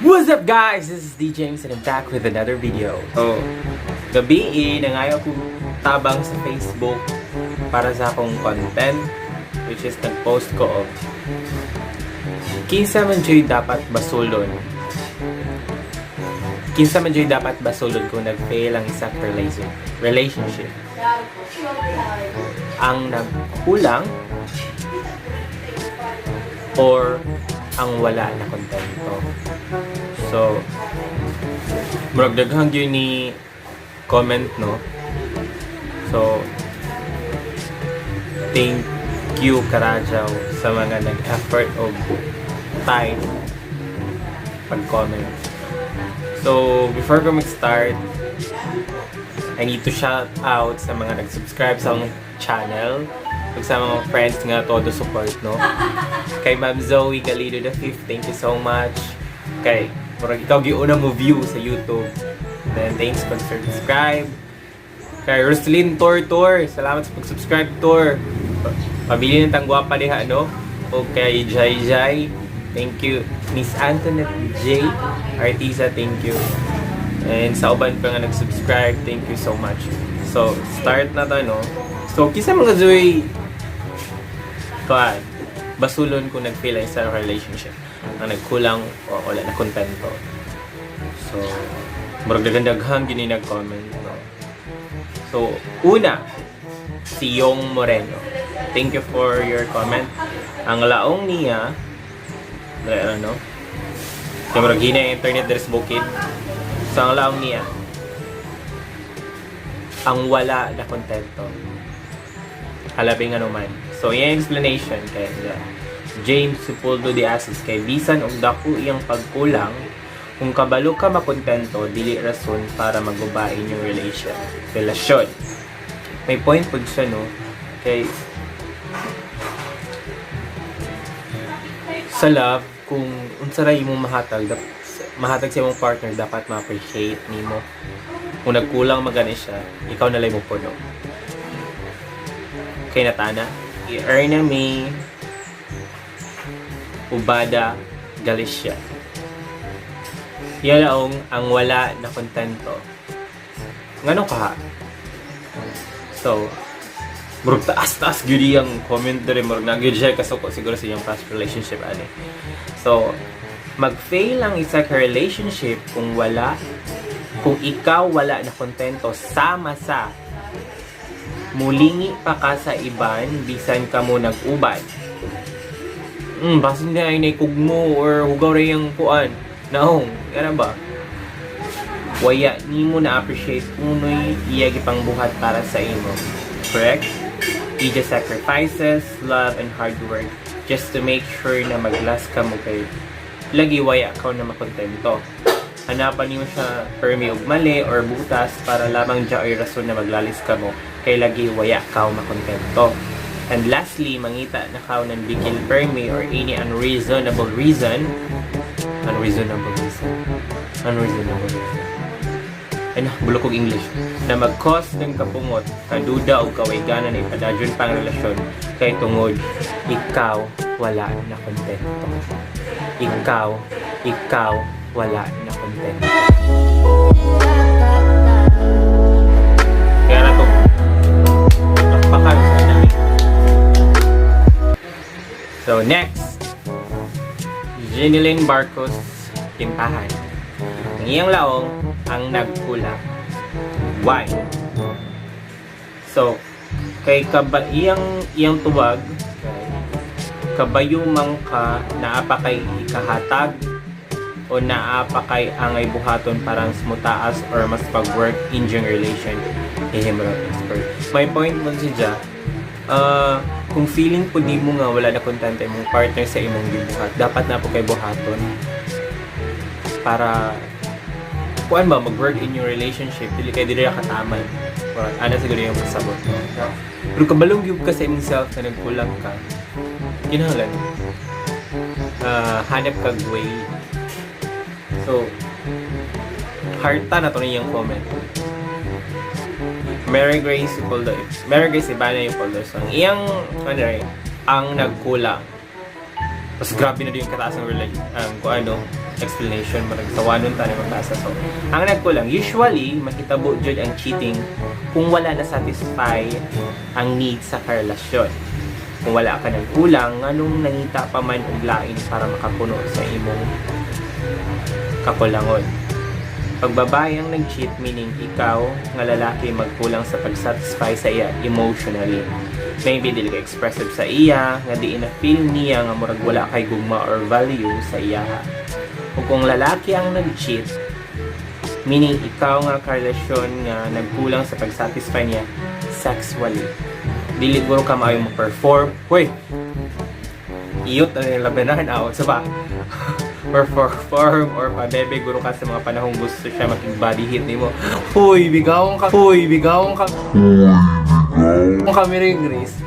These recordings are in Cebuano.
What's up, guys? This is D James and I'm back with another video. So, gabii, nangayo ko tabang sa Facebook para sa akong content, which is nag-post ko of kinsa man jud dapat basulon. Kinsa man jud dapat basulon kung nag-fail ang isa ka relationship. Ang nagkulang or ang wala na kontento. So, murag daghang gyud ni comment, no? So, thank you karajaw sa mga nag-effort og time pag-comment. So, before ko mag-start, I need to shout out sa mga nag-subscribe sa akong channel ug sa mga friends nga todo support, no? Kay Ma'am Zoe Galido the Fifth, thank you so much. Kay, murag ikaw giuna mo view sa YouTube. Then, thanks pag subscribe. Kay Roslyn Tor Tor, salamat sa pag-subscribe, Tor. Pabili ng tanggwa pa diha, no? O kay Jai Jai, thank you. Miss Antoinette J. Artisa, thank you. And sa uban pa nga nag-subscribe, thank you so much. So, start na to, no? So, kinsa man juy kuan basulon kung nag-fail ang isang relationship? Ang nagkulang o wala na kontento? So, murag daghan gyud ni nag-comment, no? So, una, si Yong Moreno. Thank you for your comment. Ang laong niya, ano, kaya murag hina yung internet diri sa bukid. So, ang laong niya, ang wala na kontento. Halabi nga naman. So, yung explanation kay James Sepuldo de Asis, kay bisan og dako iyang pagkulang, kung kabalo ka makontento, dili rason para maguba inyong relasyon. May point pud siya, no? Kay sa love, kung unsa ra imong mahatag, mahatag sa imong partner, dapat ma-appreciate nimo. Kung nagkulang magani siya, ikaw na lang mo puno. Kay Natana, i-earn na may Ubada Galicia. Yalaong ang wala na kontento. Ngano ka? So, murag taas-taas gyud iyang comment diri, murag na gyud siya kasuko siguro sa iyang past relationship ani. So, mag-fail ang isa ka relationship kung ikaw wala na kontento sama sa mulingi pa ka sa iban bisan ka mo nag-uban. Basin na ay naikugmo or hugaw ra yung kuan. Naong, gana ba? Waya nimo na appreciate unoy iya gipang buhat para sa imo. Correct? Ija sacrifices, love, and hard work just to make sure na mag-last ka mo kay lagi waya ka na makontento. Hanapan nimo siya permi og mali or butas para lamang dya ay rason na maglalis ka mo kay lagi waya ka makontento. And lastly, mangita na ka ng bikil permi or any unreasonable reason. Unreasonable reason. Unreasonable reason. Ay na, bulok og English. Na mag-cause ng kapungot, kaduda o kawayganan na ipadayon pang relasyon kay tungod ikaw wala na kontento. Ikaw wala na kontento. Kaya na to, pakpakan sa namin. So, next, Jeneline Barcos Pintahan. Ang iyang laong, ang nagkulang. Why? So, kay kaba iyang iyang tuwag, kay kabayo man ka naa pa kay ikahatag o naa pa kay angay buhaton parang mutaas or mas pag-work in yung relation hihimro expert. May point mo si Ja. Kung feeling po di mo nga wala na kontento imong partner sa imong gibuhat, dapat na po kay buhaton para kuan ba mag-work in your relationship, dili kay dili ra kataman. Or, ana siguro yung pasabot, no? Pero kabalong gyud ka sa imong self na nagkulang ka, kinahanglan hanap kag way. So, hearta na to niyang comment. Mary Grace Upoldo. Mary Grace Ibana yung Upoldo. So, ang iyang, ano rin, ang nagkulang. Mas grabe na din yung kataas ng ang kung ano, explanation, marag sawanon ta na magbasa. So, ang nagkulang, usually, makitabo jud ang cheating kung wala na satisfy ang needs sa karelasyon. Kung wala ka ng kulang, anong nangita pa man og lain para makapuno sa imong kakulangon. Pag babae ang nag-cheat, meaning ikaw nga lalaki magkulang sa pag-satisfy sa iya emotionally. Maybe dili ka expressive sa iya, nga di na feel niya nga murag wala kay gugma or value sa iya. O kung lalaki ang nag-cheat, meaning ikaw nga karelasyon nga nagkulang sa pag-satisfy niya sexually. Dili guro ka maayo mo perform. Hoy! Iyot na yung labanan out sa ba? Or perform or pabebe guro ka sa mga panahong gusto siya making body hit nimo. Hoy, bigawon ka. Hoy, bigawon ka. Kung kami rin, Grace.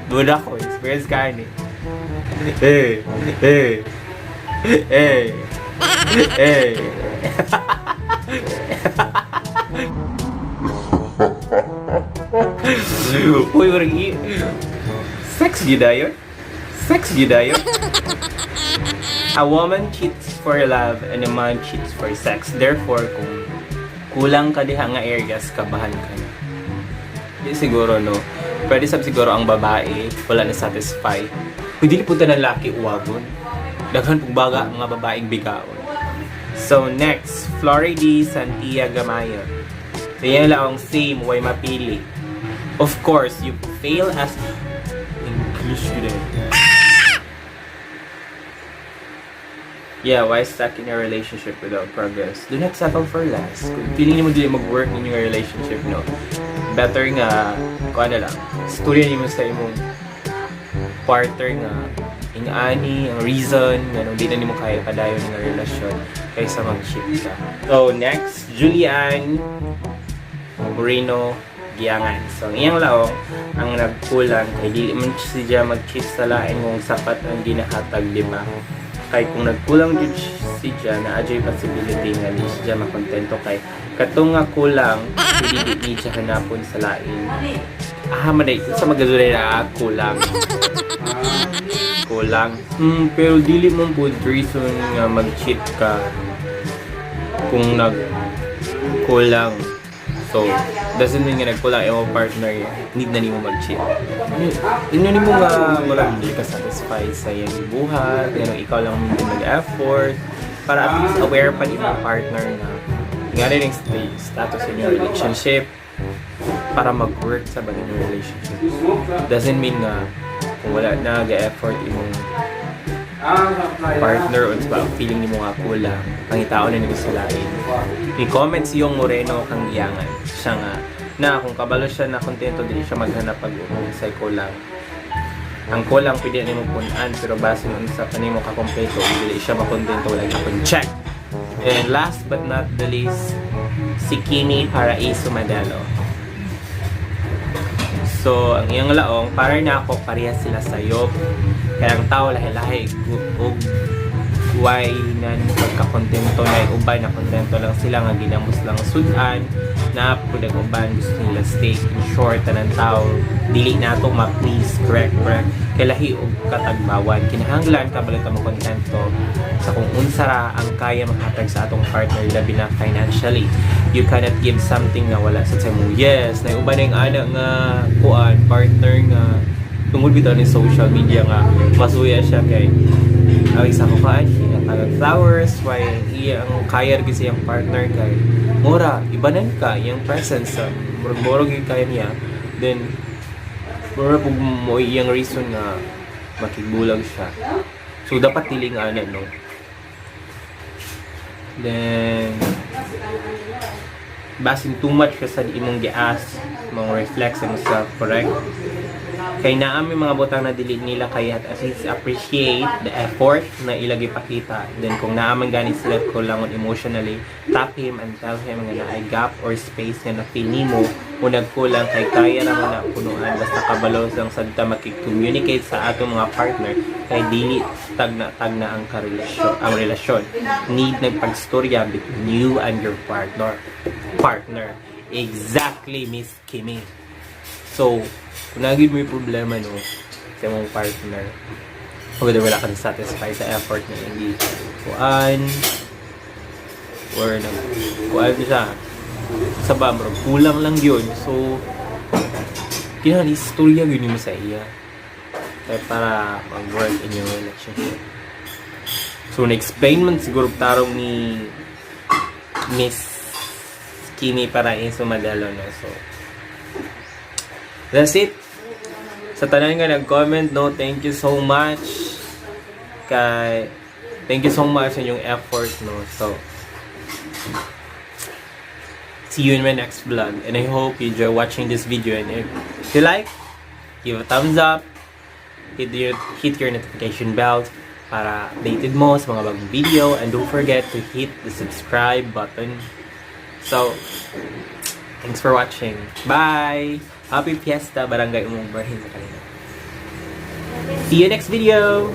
Doon ako, experience ka ni. Eh, eh, eh, eh. Uy, parang sex gyud dayon? Sex gyud dayon? A woman cheats for love and a man cheats for sex. Therefore, kung kulang ka diha nga areas, kabahan ka na. Di siguro, no? Pwede sab siguro ang babae, wala na satisfy. Kung dili punta ng laki, uwagon. Daghan pong baga mga babaeng bigaon. So, next, Floridi Santiago Gamayo. So, yan lang ang same, way mapili. Of course, you fail as English yun eh. Yeah, why stuck in a relationship without progress? Do not settle for less. Kung feeling mo dili mag-work in your relationship, no? Better nga, kung ano lang, istorya nimo sa imong partner nga ing-ani, ang reason, nga nung di na nimo kaya padayon nga relasyon kaysa mag-cheat ka. So, next, Julian Moreno Giangan. So, ang iyang laong, ang nagkulang kay dili man siya mag-cheat sa lain kung sapat ang ginahatag, di ba? Kay kung nagkulang jud siya na adyo'y possibility nga di siya makontento kay katong nga kulang hindi di niya hanapon sa lain. Ah, maday sa magadulay na kulang. Kulang. Pero dili mo pud reason nga mag-cheat ka kung nagkulang. So, doesn't mean nga nagkulang imo partner, need na nimo mag-cheat. Ino nimo nga murag hindi ka satisfied sa iyang gibuhat, ngano ikaw lang din mag-effort para at least aware pa ni imong partner na nga rin ang status in your relationship para mag-work sa bagay ng relationship. Doesn't mean nga kung wala na ga-effort imong partner o ba feeling nimo nga kulang, pangitaon na nimo sa lain. Ni comments yung Moreno kang giyangan. Siya nga na kung kabalo siya na kontento, dili siya maghanap pag unsay kulang. Ang kulang pwede nimo punan, pero base unsa pa nimo ka kompleto, dili siya makontento, wala gyapon check. And last but not the least, si Kimi Paraiso Madelo. So, ang iyang laong, para na ako, parehas sila sayo. Kaya ang tao lahi-lahi ug why nan pagkakontento na uban na kontento lang sila nga ginamos lang sudan na pud ang uban gusto nila steak. In short, tanan tao dili nato ma-please, correct, correct? Kay lahi og katagbawan, kinahanglan kabalo ta mo kontento sa kung unsa ra ang kaya mahatag sa atong partner, labi na financially. You cannot give something nga wala sa mo. Yes, na uban na yung ana nga kuan partner nga tungod bitaw ni social media nga masuya siya kay ang isa ko kaan tagag flowers, why iya ang kaya ra sa iyang partner kay mura ibanan ka iyang presence sa murag murag gyud kaya niya. Then mura pug mo iyang reason nga makigbulag siya. So dapat dili nga ana, no? Then basin too much ka sa imong gi-ask, mong reflect sa imong self, correct? Kay naa may mga butang na dili nila kaya, at least appreciate the effort na ilagi pakita. Then kung naa man gani sila kulangon emotionally, tap him and tell him nga naay gap or space nga na-feel nimo o nagkulang kay kaya ra man na punuan basta kabalo lang sad ta makikommunicate sa atong mga partner kay dili tagna tagna ang karelasyon. Ang relasyon need nagpagstorya between you and your partner. Exactly, Miss Kimmy. So, kung naging may problema, no, sa imong partner, Whether wala ka satisfy sa effort na hindi kuan or nag kuan siya sa ba, murag kulang lang yun. So kinahanglan istorya gyud nimo sa iya kaya para mag-work in your relationship. So na-explain man siguro tarong ni Miss Kimi Paraiso Madelo, no? So that's it. Sa tanan nga nag-comment, no, thank you so much kay thank you so much sa inyong effort, no? So see you in my next vlog, and I hope you enjoy watching this video, and if you like, give a thumbs up, hit your notification bell para updated mo sa mga bagong video, and don't forget to hit the subscribe button. So thanks for watching. Bye! Happy Fiesta, Barangay Umong Barhin sa Kalinga. See you next video!